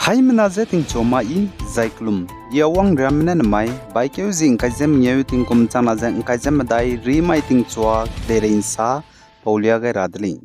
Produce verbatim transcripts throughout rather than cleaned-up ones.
Haimena je tingchua ma i, zai kelum. I Awang Riamme ne nemai baikeu zi ’ngkai ze mengeu tingkum changna ze ’ngkai ze medai rimai tingchua kedeirei ’nsa paulia gai ra de lei.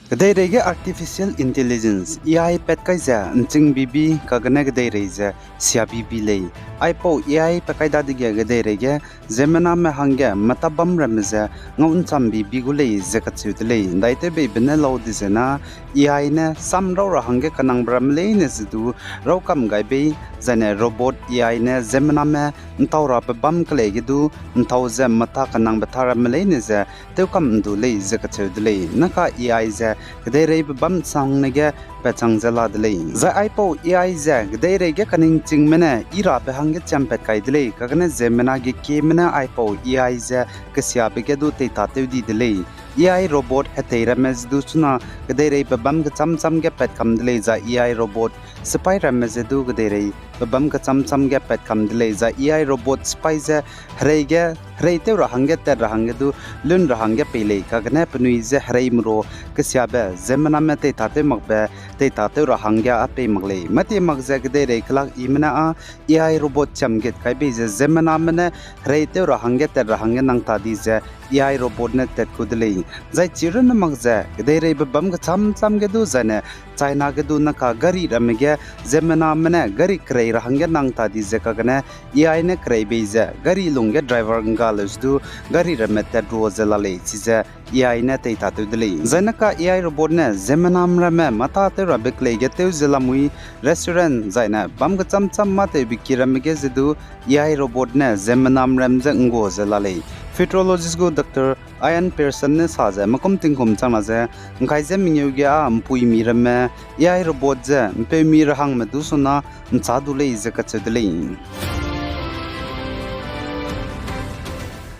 Kedeirei ge artificial intelligence, A I pat kai ze ’nching bibi kagene kedeirei ze sia bibi lei. Aipau A I pat kai dadege kedeirei ge ziemmename hangge meta bam ramme ze ngau ’ncham bibi gu lei ze kacheu de lei. ’Ndaitewbeibe ne lau dizena, A I ne sam raw ra hangge kenangbe ramme leine ze du raw kam gai bei, zaine robot A I ne ziemmename ’ntau rabe bam kelei ge du ’ntau ze meta kenangbe ta ramme leine ze tewkam ’ndu lei ze kacheu de lei. Naka A I ze kedeireibe bam sangne ge patchang ze la de lei. Zai aipau A I ze kedeirei ge kaningchingme ne i rabe hangge chiampat kai de lei, kagene ziemmena gekieme ne aipau A I ze kesiabe ge du teitatew di de lei. A I robot hetei ramme ze du chuna kedeireibe bam kecham cham ge pat kam de lei, zai A I robot sipai ramme ze du kedeireibe bam kecham cham ge pat kam de lei, zai A I robot sipai ze herei ge, herei tew ra hangge tat ra hangge du lun ra hangge pei lei, kagene penui ze herei merua kesiabe ziemmename teitatew makbe, teitatew ra hangge â pei mak lei. Mâtie mak ze kedeirei kelak ime ne â A I robot chiam git kai bei ze ziemmename ne herei tew ra hangge tat ra hangge nang ta di ze A I robot ne tat ku de lei. Zai chirunne mak ze kedeireibe bam kecham cham ge du zaine China ge du naka gari ramme ge ziemmename ne gari kerei ra hangge nang ta di ze kagene A I ne kerei bei ze gari lungge driver ’ngga leu ze du gari ramme tat rua ze la lei, chize A I ne teitatew de lei. Zai naka A I robot ne ziemmenam ramme mâ tâtew rabe kelei ge tew ze lamui restaurant zaine bam kecham cham mâtewbe ki ramme ge ze du A I robot ne ziemmenam ram ze ’nggua ze la lei. Futurologist gu Doctor Ian Pearson ne sa ze, mekum tingkum changna ze ’ngkai ze mengeu ge â ’mpuimi ramme A I robot ze ’mpeumi rahangme du suna ’nchâ du lei ze kacheu de lei.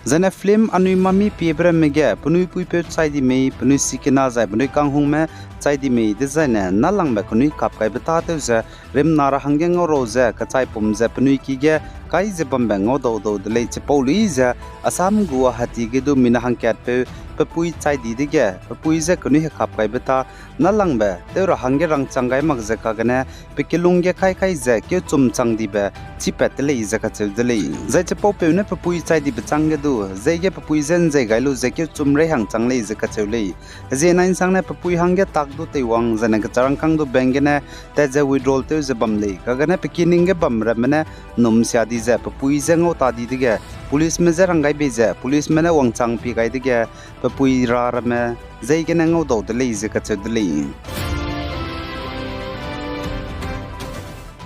Zaine film anui mami piebe ramme ge penui puipeu chai di mei, penui sikina zai penui kanghungme chai di mei dezaine nâlangbe kenui kap kaibe tâtew ze rimna ra hangge ngau rau ze kechaipum ze penui ki ge kai ze bambe ngau dau dau de lei. Chipau lui ze Assam gu Guwahati ge du mina hangkatpeu pepui chai di dege pepui je kenui hekap kaibe tâ nâlangbe tew ra hangge rangchang gai mak ze kagene pe kilung ge kai kai ze keuchum chang dibe chipat de lei ze kacheu de lei. Zai chipaupeu ne pepui chai dibe châng ge du, zeige pepui je ’nzei gai lu ze keuchum rei hang chang lei ze kacheu lei. Hezie nai ’nsangne pepui hangge tak du teiwang zaine kecharangkâng du bank gene tat ze withdrawal tew ze bam lei, kagene pe kining ge bam ramme ne ’nnumsia di ze pepui je ngau ta di dege policeme je rang gai bei ze policeme ne wangchang pie gai dege pepui ra ramme zeigene ngau dau de lei ze kacheu de lei.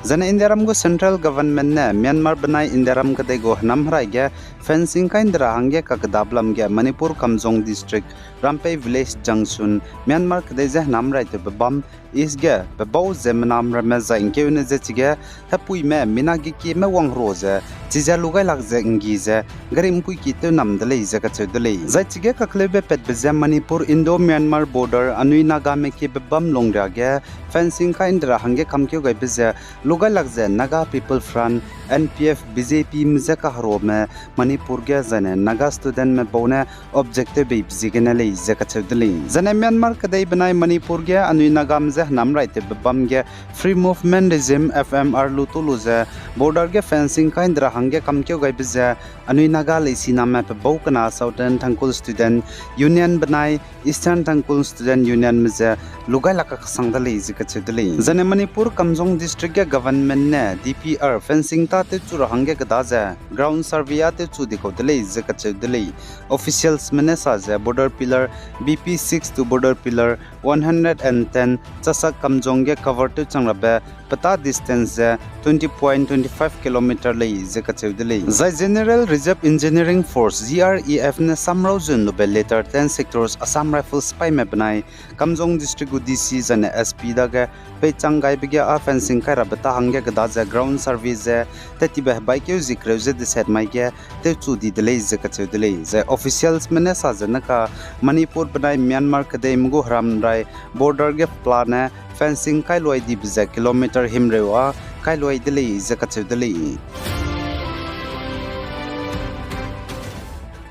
Zaine Indiaram gu central government ne Myanmar benai Indiaram kedei gu hênam herai ge fencing kai ’ndera hangge kakdabe lam ge Manipur Kamjong District, Rampei Village junction, Myanmar kedei je hênam herai tewbe bam East ge pe bau ziemmenam ramme zai ’ngkeune ze chige hepuime mina gekieme wangherua ze chize lugailak ze ’nggi ze gari ’mpuiki tew nam de lei ze kacheu de lei. Zai chige kakleube patbe ze Manipur Indo-Myanmar border anui Nagame kiebe bam lungria ge fencing kai ’ndera hangge kamkeu gaibe ze lugailak ze Naga People Front, N P F, B J Pme je kaheruame Manipur ge zaine Naga studentme bau ne object tewbeibe ziegene lei ze kacheu de lei. Zaine Myanmar kedei benai Manipur ge anui Nagame je hênam herai tewbe bam ge Free Movement Regime, F M R lu tu lu ze border ge fencing kai ’ndera hangge kamkeu gaibe ze anui Naga leisiname pe bau kena Southern Tangkhul Student Union benai Eastern Tangkhul Student Unionme ze lugailak kakesang de lei ze kacheu de lei. Zaine Manipur Kamjong District ge government ne D P R fencing tâ tewchu ra hangge keda ze ground survey â tewchu di kau de lei ze kacheu de lei. Officialsme ne sa ze border pillar B P six to border pillar one hundred and ten Chasak Kamjong ge cover tewchang rabe petâ distance ze twenty point twenty five kilometer lei ze kacheu de lei. Zai General Reserve Engineering Force, G R E F ne samrau zun lube Letter ten Sectors Assam Rifles sipaime benai Kamjong District gu D C zaine S P dage peichang gaibe ge â fencing kai rabe tâ hangge keda ze ground survey ze tettibe hebaikeu zie kereu ze deset mai ge tewchu di de lei ze kacheu de lei. Zai officialsme ne sa ze naka Manipur benai Myanmar kedeime gu heram rai border ge pla ne fencing kailuai dibe ze kilometer himreu â kailuai de lei ze kacheu de lei.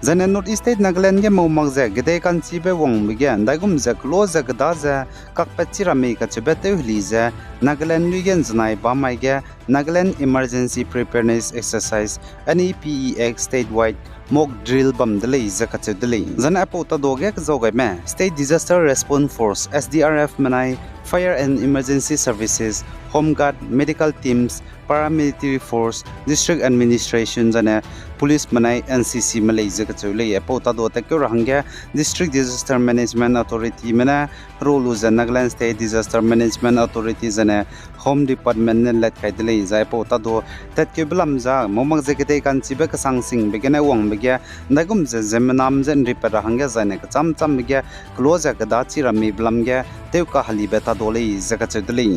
Zaine North East State Nagaland ge mau mak ze gedei ka'nchibe wangbe ge ’ndaigum ze kelo ze keda ze kakpat chi ra mei kacheube tewheli ze Nagaland lui ge ’nzenai bam mai ge Nagaland Emergency Preparedness Exercise, N E P E X statewide mock drill bam de lei ze kacheu de lei. Zaine aipau tadua ge kezau gaime State Disaster Response Force, S D R F menai, Fire and Emergency Services, Home Guard, Medical Teams, Paramilitary Force, District Administration zaine Police menai N C C me lei ze kacheu lei. Aipau tadua tatkeu ra hangge District Disaster Management Authority me ne hero lu ze Nagaland State Disaster Management Authority zaine Home Department ne let kai de lei. Zai aipau tadua tatkeube lam za mau mak ze kedei ka'nchibe kesang singbe gene wangbe ge ’ndaigum ze ziemmename ze ’nripat ra hangge zaine kecham chambe ge kelo ze keda chi ra meibe lam ge tewkahelibe tadua lei ze kacheu de lei.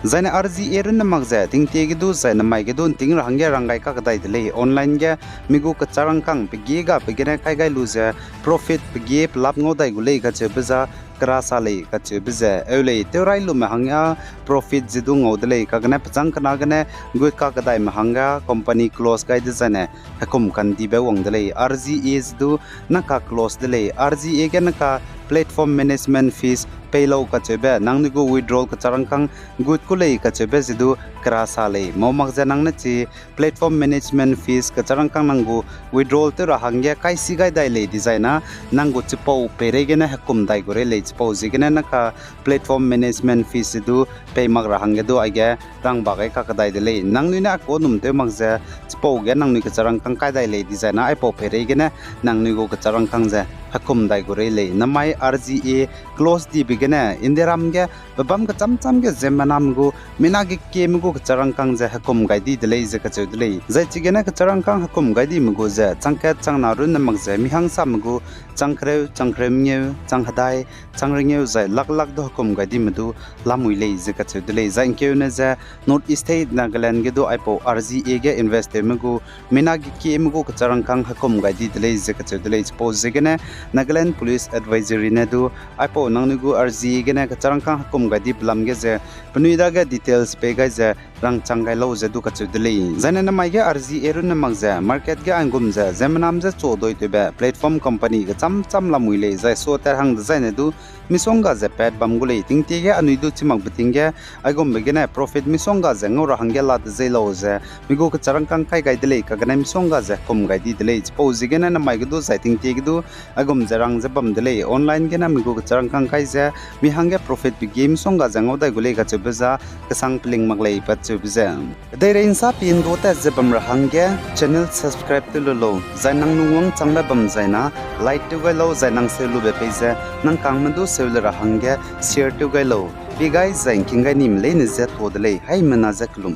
Zaine R G A runne mak ze tingtie ge du zai namai ge du ’nting ra hangge rang gai kakdai de lei. Online ge mi gu kecharangkâng pegie gabe gene kai gai lu ze profit pegie pelap ngau dai gu lei kacheube za kera sa lei kacheube ze eu lei. Tewrai lume hangge profit ze du ngau de lei, kagene pechâng kena gene gut kakedaime hangge company close gai dezaine hekum kandibe wang de lei. R G A ze du naka close de lei. R G A ge naka platform management fees pei lau kacheube, nangnui gu withdrawal kecharangkâng gut ku lei kacheube ze du kera sa lei. Mau mak ze nang ne chi platform management fees kecharangkâng nang gu withdrawal tew ra hangge kaisi gai dai lei dizai na, nang gu chipau peireigene hekum dai gu rei lei. Chipau ziegene naka platform management fees ze du pei mak ra hangge du aige rang ba gai kakdai de lei. Nangnui ne akanum tew mak ze chipau ge nangnui kecharangkâng kai dai lei dizai na, aipau peireigene nangnui gu kecharangkâng ze hekum dai gu rei lei. Namai R G A close dibe gene Indiaram ge pebâm kecham cham ge ziemmename gu mina gekieme gu kecharangkâng ze hekum gai di de lei ze kacheu de lei. Zai chigene kecharangkâng hekum gai dime gu ze chang kat chang na runne mak ze mi hangsame gu chang kereu, chang kereu mengeu, chang hedai, chang rengeu zai lak lak du hekum gai dime du lamui lei ze kacheu de lei. Zai ’ngkeune ze North East State Nagaland ge du aipau R G A ge invest tewme gu mina gekieme gu kecharangkâng hekum gai di de lei ze kacheu de lei. Chipau ziegene Nagaland Police Advisory ne du aipau nangnui gu R G A gene kecharangkâng hekum gai dibe lam ge ze penui dage details pei gai ze rangchang gai lau ze du kacheu de lei. Zaine namai ge R G A runne mak ze market ge aigum ze ziemmename je chu dui tewbe platform company kecham cham lamui lei, zai suatat hang dezaine du misongga ze pat bam gu lei. Tingtie ge anui du chimakbe ting ge aigumbe gene profit misongga ze ngau ra hangge la dezei lau ze mi gu kecharangkâng kai gai de lei, kagene misongga ze hekum gai di de lei. Chipau ziegene namai ge du zai tingtie ge du aigum ze rang ze bam de lei. Online gene mi gu kecharangkâng kai ze mi hangge profit pegie misongga ze ngau dai gu lei kacheube za kesang peling mak lei pat cheube ze. Kedeirei ’nsa pin du tat ze bam ra hangge channel subscribe tew lu lau, zai nang lungwang changbe bam zai na like tew gai lau, zai nang seu lube pei ze nang kangme du seu le ra hangge share tew gai lau. Pi gai zai ’ngking gai nime leine ze tuâ de lei, haimena je kelum.